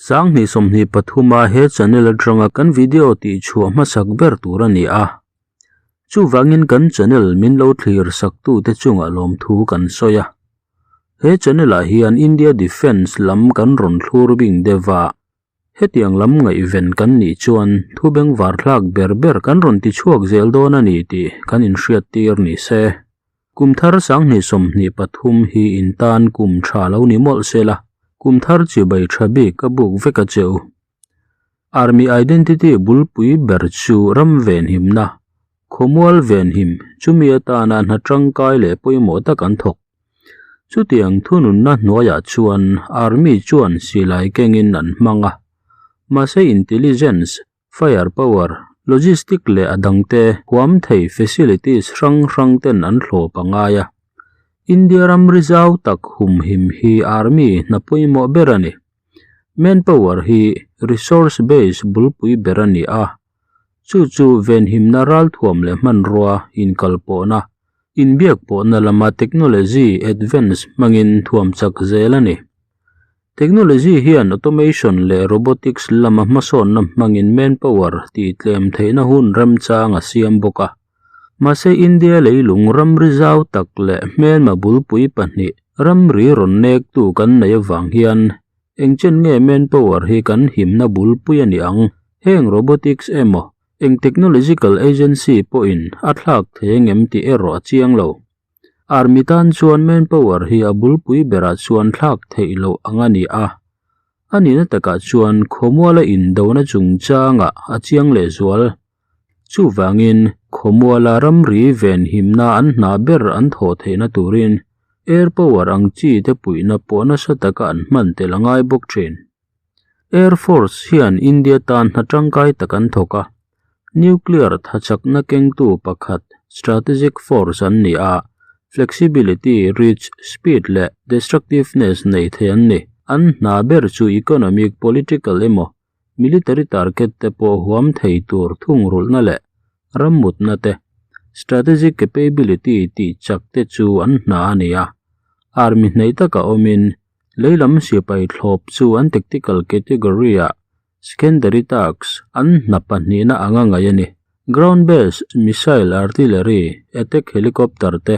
2023 a he channel atanga kan video tih chhuah hmasak ber tur a ni a. Chuvangin kan channel min lo thlir sak tute chungah lawmthu kan sawi a. He channel ah hian India Defence lam kan rawn thlur bing deuh a. Hetiang lam ngaihven kan nih chuan thu bengvar thlak ber ber kan rawn ti chhuak zel dawn a ni tih kan inhriat tir ni se. Kum thar 2023 hi in tan kum tha lo ni mawlh se la, kum thar chibai tha bik a buk vek a che u. Army identity bulpui ber chu ram venhimna, khawmual venhim chumi atana hna tangkai leh pawimawh tak an thawk. Chutiang thununna hnuaiah chuan Army chuan silai kengin an hmang a, mahse intelligence, fire power, logistic leh a dangte huam thei facilities hrang hrang ten an thlawp a ngai a. India ram rizau tak humhim hi Army hna pawimawh ber a ni. Manpower hi resource base bulpui ber a ni a, Chu chu venhimna ralthuam leh hmanrua inkalpawhna, inbiakpawhna lama technology advance hmangin thuam chak zel a ni. Technology hian automation leh robotics lama hmasawnna hmangin manpower tihtlem theihna hun remchang a siam bawk a. Mahse India leilung ramri zau tak leh hmelma bulpui pahnih ramri rawn nektu kan neih avang hian Engchen nge manpower hi kan himna bulpui a ni ang? Heng robotics emaw, eng technological agency pawhin a thlak thei angem tih erawh a chiang lo. Army tan chuan manpower hi a bulpui berah chuan thlak theih loh ang a ni a. A nihna takah chuan khawmuala indona chungchangah a chiang lehzual. Chuvangin, khawmuala ramri venhimna an hna ber an thawh theihna turin air power ang chi te puihna pawh nasa taka an hman tel a ngai bawk thin. Air Force hian India tan hna tangkai tak an thawk a, nuclear thachakna kengtu pakhat strategic force an ni a, flexibility, reach, speed leh destructiveness nei thei an ni. An hna ber chu economic, political emaw Military target te pawh huam thei tur thungrulhna leh rammutna te, strategic capability tih chak te chu an hna a ni a. Army hnaih taka awmin leilam sipai thlawp chu an tactical category-ah secondary tasks an hna pahnihna anga ngaih a ni. Ground-based missile artillery, attack helicopter te,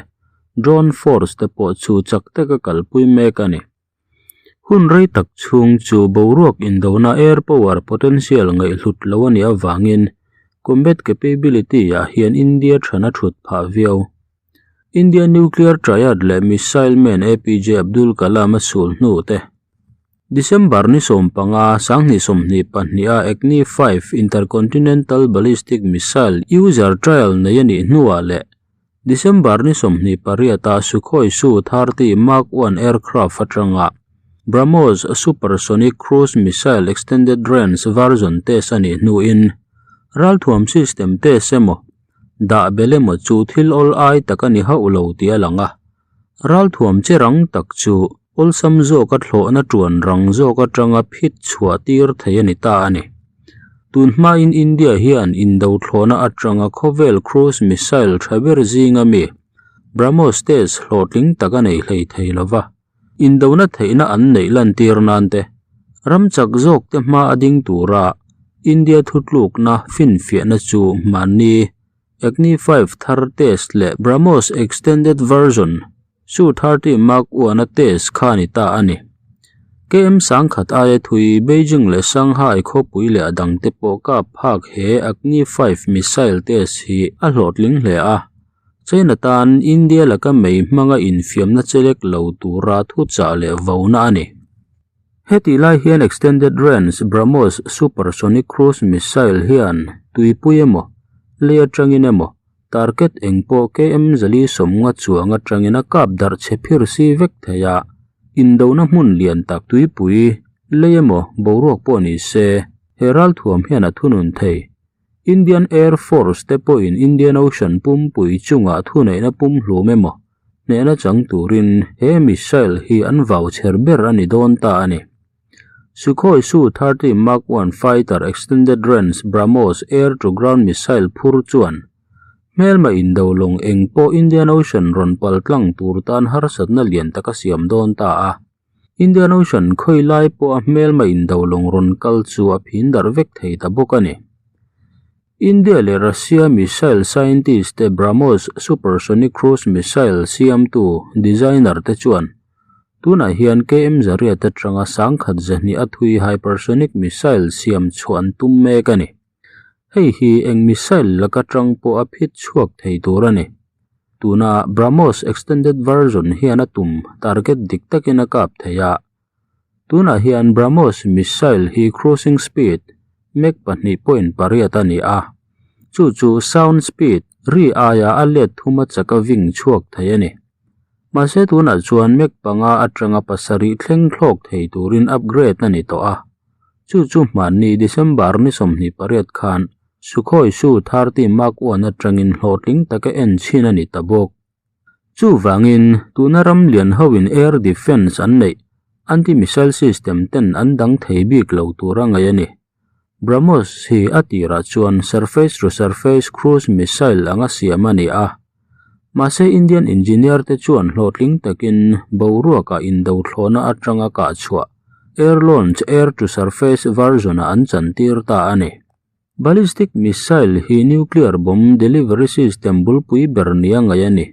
drone force te pawh chu chak taka kalpui mek a ni. Hun rei tak chhung chu boruak indona air power potential ngaihhlut lo a nih avangin combat capability ah hian India thana thut phah viau. India nuclear triad leh missile man APJ Abdul Kalam a sul hnu te. December ni 15, 2022 a Agni 5 intercontinental ballistic missile user trial nei a nih hnuah leh December ni 28 a Sukhoi Su-30 Mark I aircraft atanga BrahMos supersonic cruise missile extended range version test a nih hnuin ralthuam system test emaw dah belh emaw chu thil awl ai tak a ni hauh lo tih a lang a. Ralthuam che rang tak chu awlsam zawka thlawhna tuan rang zawk atanga phit chhuah tir thei a ni ta a ni. Tun hmain India hian indo thlawhna atanga khawvel cruise missile tha ber zinga mi BrahMos test hlawhtling tak a nei hlei thei lo va, indona theihna an neih lantir nan te, ram chak zawk te hma a ding tura India thutlukna finfiahna chu hmanni Agni 5 thar test leh BrahMos extended version Su-30 Mark I a test kha a ni ta a ni. KM sangkhat aia thui Beijing leh Shanghai khawpui leh a dangte pawh kap phak he Agni 5 missile test hi a hlawhtling hle a. China tan India laka mei hmanga infiamna chelek lo tura thuchah leh vona a ni. Hetih lai hian Extended Range BrahMos Supersonic Cruise Missile hian tuipui emaw, lei atangin emaw, Target eng pawh KM zali sawmnga chuang atangin a kap darh chhe phir si vek thei a, indona hmun lian tak tuipui, lei emaw boruak pawh ni se, he ralthuam hian a thunun thei. Indian Air Force te pawhin Indian Ocean pumpui chungah thuneihna pumhlum emaw hnehna chang turin he missile hi an vau chher ber a ni dawn ta a ni. Sukhoi Su-30 Mark I Fighter Extended Range BrahMos Air-to-Ground Missile phur chuan hmelma indo lawng eng pawh Indian Ocean rawn pal tlang tur tan harsatna lian tak a siam dawn ta a. Indian Ocean khawi lai pawha hmelma indo lawng rawn kal chu a phin darh vek thei ta bawk a ni. India leh Russia missile scientist te BrahMos supersonic cruise missile siamtu designer te chuan tunah hian KM zariat atanga sangkhat zahnih a thui hypersonic missile siam chhuah an tum mek a ni. Hei hi eng missile laka tang pawh a phit chhuak thei tur a ni. Tuna BrahMos extended version hian a tum target dik takin a kap thei a. Tunah hian BrahMos missile hi cruising speed Mach 2.8 a ni a, chu chu sound speed ri aia a let thuma chaka ving chhuak thei a ni. Mahse tunah chuan Mach panga atanga pasarih thleng thlawk thei turin upgrade a ni tawh a, chu chu hmanni December ni 28 khan Sukhoi Su-30 Mark I atangin hlawhtling taka en chhin a ni ta bawk. Chuvangin, tuna ram lian hoin air defence an neih, anti-missile system ten an dang thei bik lo tur a ngaih a ni. BrahMos hi a tirah chuan surface-to-surface cruise missile anga siam a ni a. Mahse Indian engineer te chuan hlawhtling takin boruakah indo thlawhna atanga kah chhuah air-launch air-to-surface version-ah an chantir ta a ni. Ballistic missile hi nuclear bomb delivery system bulpui ber nia ngaih a ni.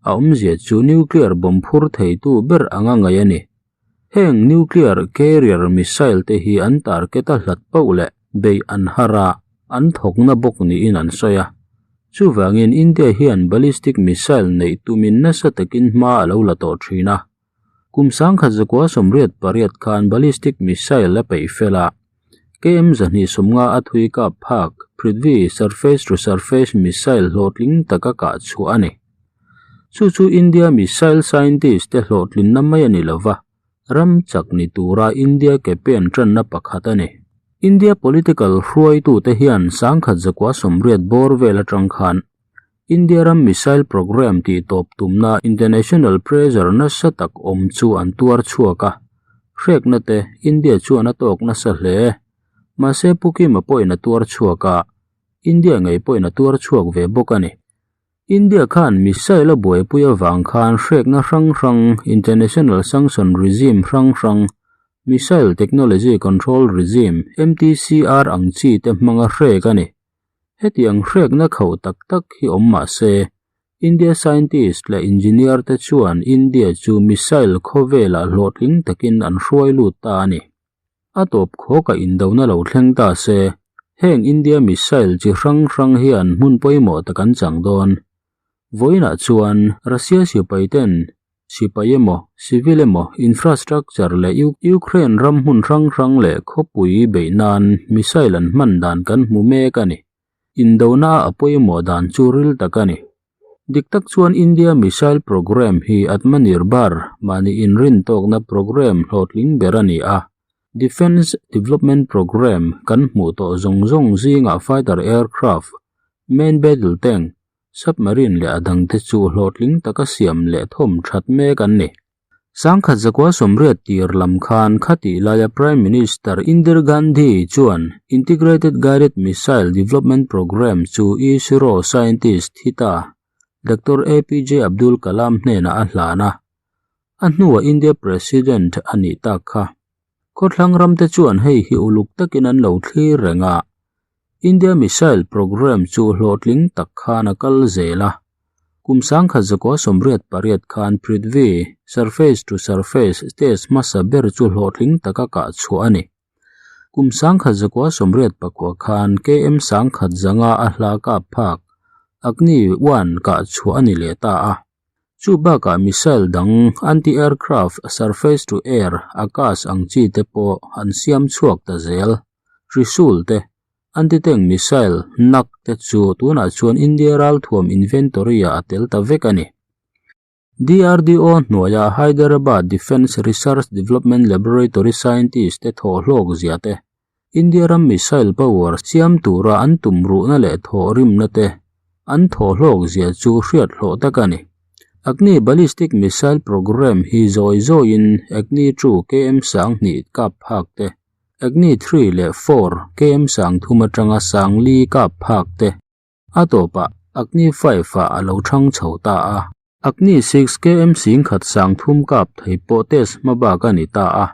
A awmzia chu nuclear bomb phur theitu ber anga ngaih a ni. Heng nuclear carrier missile te hi an target a hlat pauh leh beih an har a, an thawkna bawk niin an sawi a. Chuvangin India hian ballistic missile neih tumin nasa takin hma a lo la tawh thin a. Kum 1988 khan ballistic missile a peih fel a, KM 250 a thui kap phak Prithvi surface-to-surface missile hlawhtling taka kah chhuah a ni. Chu chu India missile scientist te hlawhtlinna mai a ni lova, ram chak ni tura India ke pen tanna pakhat a ni. India political hruaitute hian 1980 bawr vel atang khan India ram missile programme tih tawp tumna international pressure nasa tak awm chu an tuar chhuak a, hrekna te India chuan a tawk nasa hle. Mahse Pu Kima pawhin a tuar chhuak a, India ngei pawhin a tuar chhuak ve bawk a ni. India khan missile a buaipui avang khan hrekna hrang hrang, international sanction regime hrang hrang, Missile Technology Control Regime, MTCR, ang chi te hmanga hrek a ni. Hetiang hrekna khauh tak tak hi awm mah se, India scientist leh engineer te chuan India chu missile khawvelah hlawhtling takin an hruai lut ta a ni. A tawp khawkah indona lo thleng ta se, heng India missile chi hrang hrang hian hmun pawimawh tak an chang dawn. Vawiinah chuan Russia sipai ten Sipai emaw, civil emaw, infrastructure leh Ukraine ram hmun hrang hrang leh khawpui beih nan missile an hman dan kan hmu mek a ni. Indona a pawimawh dan chu ril tak a ni. Dik tak chuan India missile programme hi Atmanirbhar mahni inrintawkna programme hlawhtling ber a ni a. Defence Development Programme kan hmuh tawh zawng zawng zingah fighter aircraft, main battle tank, Submarine leh a dangte chu hlawhtling taka siam leh thawm that mek an ni. 1980 tir lam khan khatih laia Prime Minister Indira Gandhi chuan Integrated Guided Missile Development Programme chu ISRO scientist thi ta Doctor APJ Abdul Kalam hnenah a hlan a, a hnuah India President a nih tak kha. Khawthlang ramte chuan hei hi uluk takin an lo thlir reng a, India missile programme chu hlawhtling tak khan a kal zel a. Kum 1988 khan Prithvi surface to surface test hmasa ber chu hlawhtling taka kah chhuah a ni. Kum 1989 khan KM 1005 a hla kap phak Agni I kah chhuah a ni leh ta a. Chu bakah missile dang anti-aircraft surface to air Akash ang chi te pawh an siam chhuak ta zel. Trishul te, anti-tank missile Nag te chu tunah chuan India ralthuam inventory-ah a tel ta vek a ni. DRDO hnuaia Hyderabad Defence Research Development Laboratory scientist te thawh hlawk zia te, India ram missile power siam tura an tum ruhna leh thawh rimna te an thawh hlawk zia chu hriat hlawh tak a ni. Agni ballistic missile programme hi zawi zawiin Agni 2 KM 2000 kap phak te, Agni 3 leh 4 KM 30 atanga 4000 kap phak te, a tawpah Agni 5 ah a lo thang chho ta a. Agni 6 KM 10 30 kap thei pawh test hmabak a ni ta a,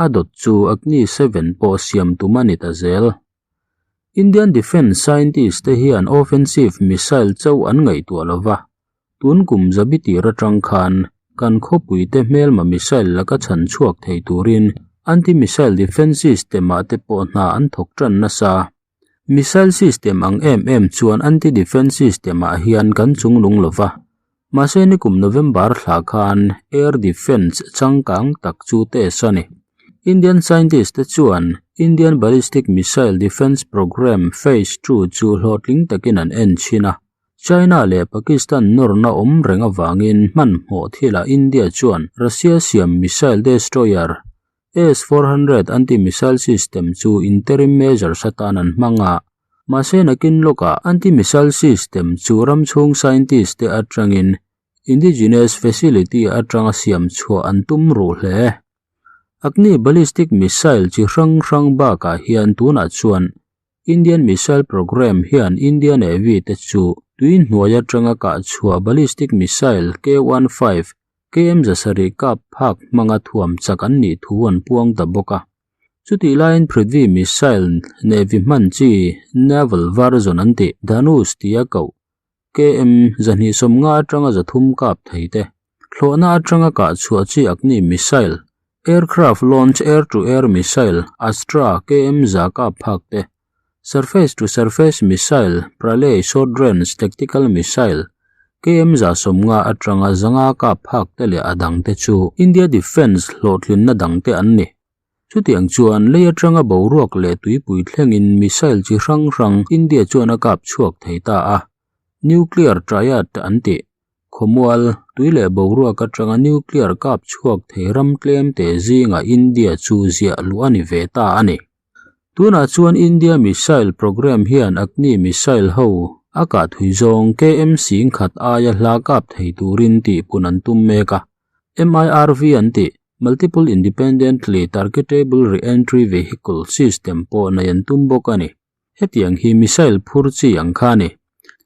a dawt chu Agni 7 pawh siam tum a ni ta zel. Indian Defence Scientist te hian offensive missile chauh an ngaihtuah lo va, tun kum zabi tir atang khan kan khawpui te hmelma missile laka chhan chhuak thei turin anti-missile defence system ah te pawh hna an thawk tan nasa. Missile system ang em em chuan anti-defence system ah hian kan chunglung lo va, mahse nikum November thla khan air defence changkang tak chu test a ni. Indian scientist te chuan Indian Ballistic Missile Defence Programme Phase Two chu hlawhtling takin an en chhin a, China leh Pakistan nawrna awm reng avangin hmanhmawh thilah India chuan Russia siam missile destroyer S-400 anti-missile system chu interim measures atan an hmang a, mahse nakin lawkah anti-missile system chu ram chhung scientist te atangin indigenous facility atanga siam chhuah an tum ruh hle. Agni ballistic missile chi hrang hrang bakah hian tunah chuan Indian Missile Programme hian India Navy te chu tui hnuai atanga kah chhuah ballistic missile K-15 KM zasarih kap phak hmanga thuam chak an nih thu an puang ta bawk a. Chutih laiin Prithvi missile Navy hman chi Naval version an tih Dhanush tia koh KM 250 atanga 300 kap thei te, thlawhna atanga kah chhuah chi Agni missile, Aircraft Launch Air to Air Missile, Astra, KM za kap phak te, Surface to Surface Missile, Pralay Short Range Tactical Missile, KM 150 atanga 500 kap phak te leh a dangte chu India Defence hlawhtlinna dangte an ni. Chutiang chuan lei atanga boruak leh tuipui thlengin missile chi hrang hrang India chuan a kap chhuak thei ta a, Nuclear Triad an tih. Khawmual, tui leh boruak atanga nuclear kap chhuak thei ram tlem te zingah India chu ziah luh a ni ve ta a ni. Tunah chuan India missile programme hian Agni missile ho a kah thui zawng KM 10 aia hla kap thei turin tihpun an tum mek a, MIRV an tih. Multiple Independently Targetable Re-entry Vehicle system pawh nei an tum bawk a ni. Hetiang hi missile phur chi ang kha a ni.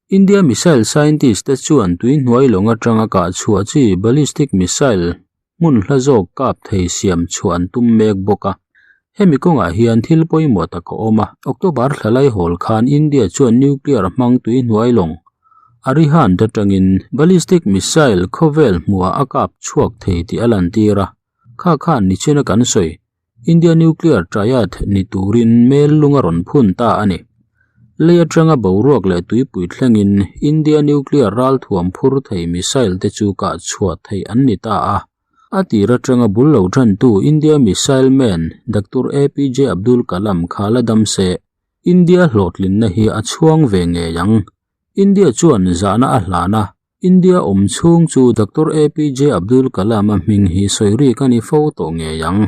India missile scientist te chuan tui hnuai lawng atanga kah chhuah chi ballistic missile hmun hla zawk kap thei siam chhuah an tum mek bawk a. Hemi kawngah hian thil pawimawh tak a awm a. October thla laihawl khan India chuan nuclear hmang tui hnuai lawng Arihant atangin ballistic missile khawvel hmuhah a kap chhuak thei tih a lantir a. Kha khan nichina kan sawi, India nuclear triad ni turin mel lung a rawn phun ta a ni. Lei atanga boruak leh tuipui thlengin India nuclear ralthuam phur thei missile te chu kah chhuah theih an ni ta a. A tir atanga bul lo tantu India missile man Doctor APJ Abdul Kalam kha la dam se, India hlawhtlinna hi a chhuang ve ngei ang. India chuan zahna a hlan a, India awm chhung chu Doctor APJ Abdul Kalam-a hming hi sawi rik a ni fo tawh ngei ang.